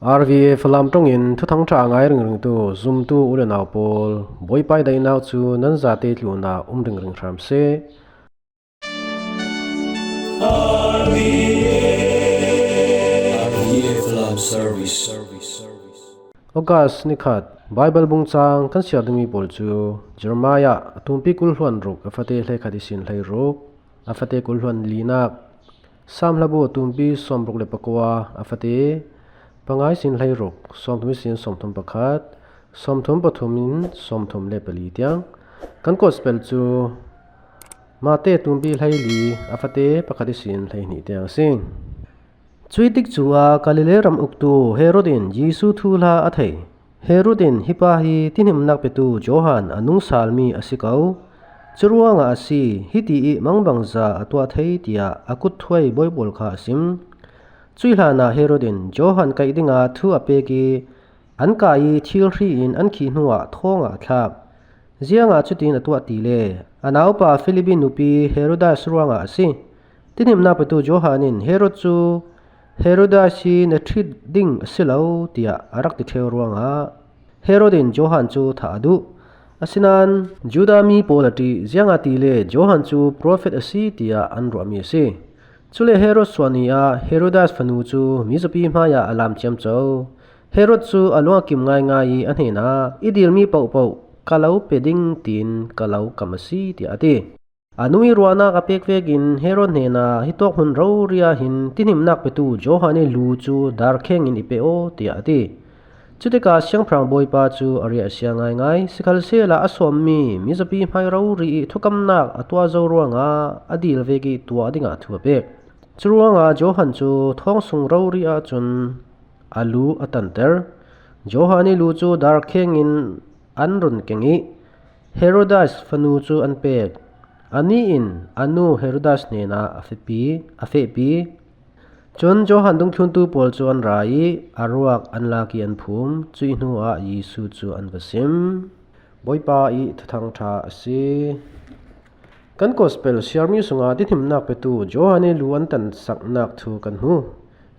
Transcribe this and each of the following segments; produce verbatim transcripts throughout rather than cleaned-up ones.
R V F Falam ṭawngin thuthang ṭha a ngai ringringtu zumtu u le nau pawl, Bawipa i daihnak cu nan zate tlunah um ringring hram seh. R V F Falam Service. August ni khat, Baibal bung cang kan siar dingmi pawl cu Jeremiah a tumpi kul hluan ruk a fate hleikhat ihsin hleiruk, a fate kul hluan linak, Salm hlabu a tumpi sawmruk le pakua, a fate panga ihsin hleiruk, sawmthum ihsin sawmthum pakhat, sawmthum pathum in sawmthum le pali tiang. Kan Gospel cu Mate a tumpi hleili, a fate pakhat ihsin hleihnih tiang a si. Cuih tikcu ah Galilee ram uktu Herod in Jesuh thuhla a thei. Herod in, "Hi pa hi tihnimnak petu Johan a nungsalmi a si ko. Curuangah a si, hiti ih mangbangza a tuah thei," tiah a kutthuai bawi pawl kha a sim. Cuih hlanah Herod in Johan kaih dingah thu a pek ih, an kai ih thilhri in an khih hnuah thawngah a thlak. Ziangah cutin a tuah ti le, a naupa Philip ih nupi Herodias ruangah a si. Tihnimnak petu Johan in Herod cu, "Herodias hi na ṭhit ding a si lo," tiah a rak ti ṭheu ruangah Herod in Johan cu thah a duh. Asinain Judah mi pawl a ṭih, ziangahtile Johan cu profet a si, tiah an ruahmi a si. Cule Herod suah ni ah Herodias fanu cu mizapi hmaiah a lam ciamco. Herod cu a lung a kim ngaingai ih a hnenah, "I dilmi pohpoh ka lo pe ding," tiin ka lo kam a si, tiah a ti. A nu ih ruahnak a pek vekin Herod hnenah, "Hitawk hmun rori ah hin tihnimnak petu Johan ih lu cu darkheng in i pe aw," tiah a ti. Cutikah siangpahrang bawipa cu a riahsia ngaingai, sikhalsehla a sawmmi mizapi hmai rori ih thukamnak a tuah zo ruangah a dil vek ih tuah dingah thu a pek. Curuangah Johan cu thawng sung rori ahcun a lu a tanter. Johan ih lu cu darkheng in an run keng ih Herodias fanu cu an pek. Anih in a nu Herodias hnenah a fehpi, a fehpi. Cun Johan dungthluntu pawl cu an ra ih a ruak an lak ih an phum. Cuih hnuah Jesuh cu an va sim. Bawipa ih thuthang ṭha a si. Kan Gospel siarmi sungah tihnimnak petu Johan ih lu an tansaknak thu kan hmu.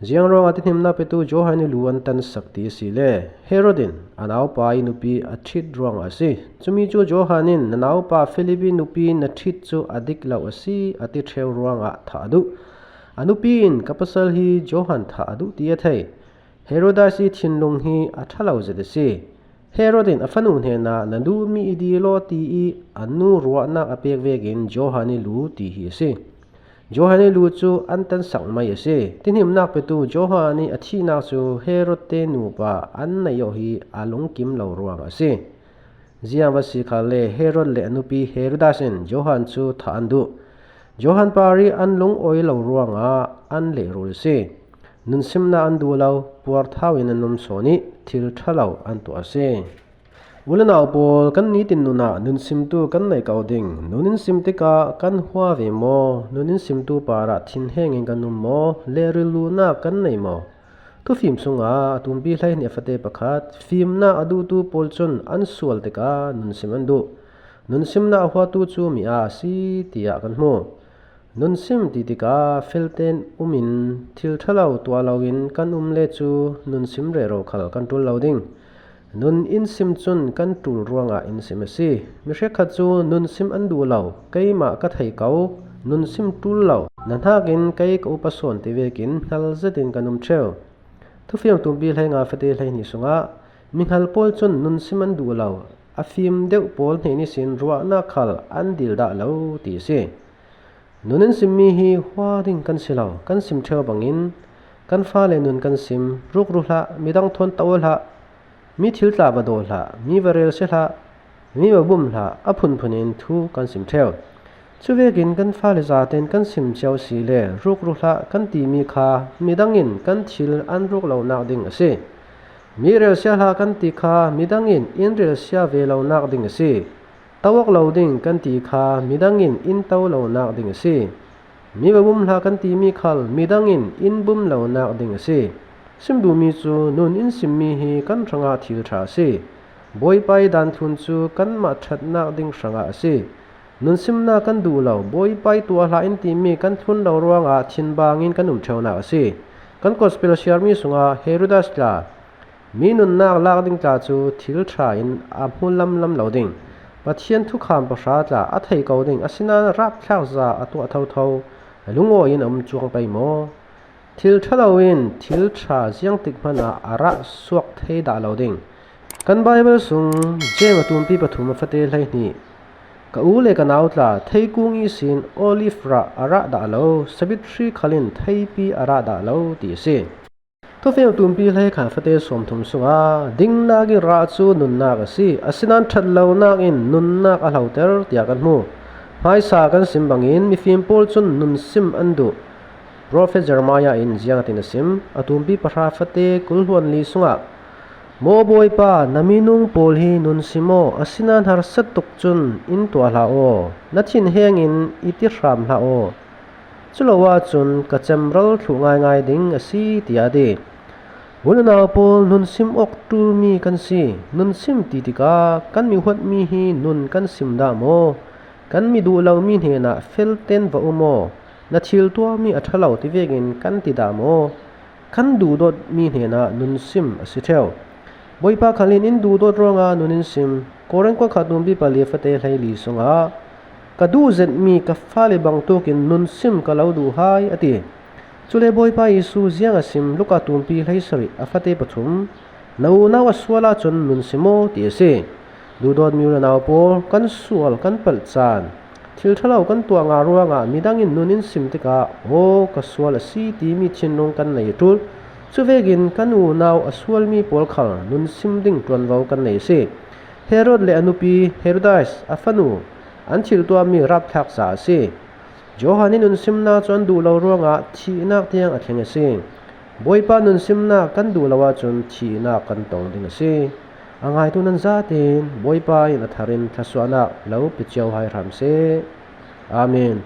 Ziang ruangah tihnimnak petu Johan ih lu an tansak ti a si le, Herod in a naupa ih nupi a ṭhit ruangah a si. Cumi cu Johan in, "Na naupa Philip ih nupi na ṭhit cu a dik lo a si," a ti ṭheu ruangah thah a duh. A nupi in, "Ka pasal hi Johan thah a duh," ti a thei. Herodias ih thinlung hi a ṭha lo zet a si. Herod in a fanu hnenah, "Na duhmi i dil aw," ti ih a nu ruahnak a pek vekin Johan ih lu ti hi a si. Johan ih lu cu an tansak mai a si. Tihnimnak petu Johan ih a thihnak cu Herod te nupa an naih awk hi a lungkim lo ruangah a si. Ziang va si khalle Herod le a nupi Herodias in Johan cu thah an duh. Johan par ih an lungawi lo ruangah an lehrul a si. Nunsimnak an duh lo, puarthau in an um sawn ih thil ṭha lo an tuah a si. U le nau pawl, kan nitin nun ah nunsimtu kan nei ko ding. Nun in sim tikah kan hua ve maw? Nun in simtu parah thinheng in kan um maw? Lehril luhnak kan nei maw? Thufim sungah a tumpi hleihnih a fate pakhat, fimnak a duhtu pawl cun an sual tikah nunsim an duh. Nunsimnak a huatu cu mi aa a si, tiah kan hmu. Nunsim ti tikah feltein um in thil ṭha lo tuah loin kan um le cu nunsim rero khal kan ṭul lo ding. Nun in sim cun kan ṭul ruangah in sim a si. Mi hrekkhat cu nunsim an duh lo, keimah ka thei ko, nunsim ṭul lo, na hnakin kei ka upa sawn ti vekin hngal zetin kan um ṭheu. Thufiang tumpi hleinga fate hleihnih sungah mihngal pawl cun nunsim an duh lo, a fim deuh pawl hnen ihsin ruahnak khal an dil dah lo ti a si. Nun in simmi hi hua ding kan si lo. Kan sim ṭheu bangin kan fale nun kan sim, rukru hlah, midang thawn to hlah, mi thil tla va daw hlah, mi va rel sia hlah, mi va bum hlah, a phunphun in thu kan sim ṭheu. Cuvekin kan fale zaten kan sim cio si le rukru hlah kan timi kha midang in kan thil an ruk lonak ding a si. Mi rel sia hlah kan ti kha midang in in rel sia ve lonak ding a si. To awk lo ding kan ti kha midang in in to lonak ding a si. Mi va bum hlah kan timi khal midang in in bum lonak ding a si. Sim duhmi cu nun in simmi hi kan hrangah thil ṭha a si. Bawipa ih daan thlun cu kanmah ṭhatnak ding hrangah a si. Nun simnak kan duh lo, Bawipa ih tuah hlah in timi kan thlun lo ruangah thinbang in kan um ṭheunak a si. Kan gospel siarmi sungah Herodias tla, mi nunnak lak ding tla cu thil ṭha in a hmu lamlam lo ding, Pathian thukham pahra tla a thei ko ding, asinain rapthlak za a tuah thotho lungawi in a um cuang pei maw? Thil ṭha lo in thil ṭha ziangtik hmanah a rah suak thei dah lo ding. Kan Baibal sung Jeim a tumpi pathum a fate hleihnih, ka u le ka nau tla, theikung ihsin olive rah a rah dah lo, sabitri khalin theipi a rah dah lo, ti a si. Thufim a tumpi hleikhat a fate sawmthum sungah dingnak ih rah cu nunnak a si, asinain ṭhat lonak in nunnak a hloter, tiah kan hmu. Hmaisa kan sim bangin mifim pawl cun nun sim an duh. Profet Jeremiah in ziangatin a sim, a tumpi pahra fate kul hluan li sungah, Maw Bawipa, na minung pawl hi nun sim aw, asinain harsat tuk cun in tuah hlah aw, na thinheng in i ti hram hlah aw. Culo ahcun ka cemral thluh ngaingai ding a si, tiah a ti. U le nau pawl, nun sim awk ṭulmi kan si. Nun sim ti tikah kan mi huatmi hi nun kan sim dah maw? Kan mi duh lomi hnenah felten va um aw. Na thil tuahmi a ṭha lo ti vekin kan ti dah maw? Kan duhdawtmi hnenah nun sim a si ṭheu. Bawipa khal in in duhdawt ruangah nun in sim. Korin kuankhat tumpi pali a fate hleili sungah, ka duh zetmi ka fale bangtukin nun sim ka lo duh hai, a ti. Cule Bawipa Jesuh ziang a sim, Luka tumpi hleisarih a fate pathum, na unau a sual ahcun nun sim aw, ti a si. Duhdawtmi u le nau pawl, kan sual kan palh caan, thil ṭha lo kan tuah ngah ruangah midang in nun in sim tikah, aw, ka sual a si timi thinlung kan nei a ṭul. Cuvekin kan unau a sualmi pawl khal nun sim ding ṭuanvo kan nei a si. Herod le a nupi Herodias a fanu an thil tuahmi rapthlak za a si. Johan in nun simnak cu an duh lo ruangah thihnak tiang a thleng a si. Bawipa nun simnak kan duh lo ahcun thihnak kan tong ding a si. A ngaitu nan zaten Bawipa in a thar in thluasuahnak lo pe cio hai hram seh. Amen.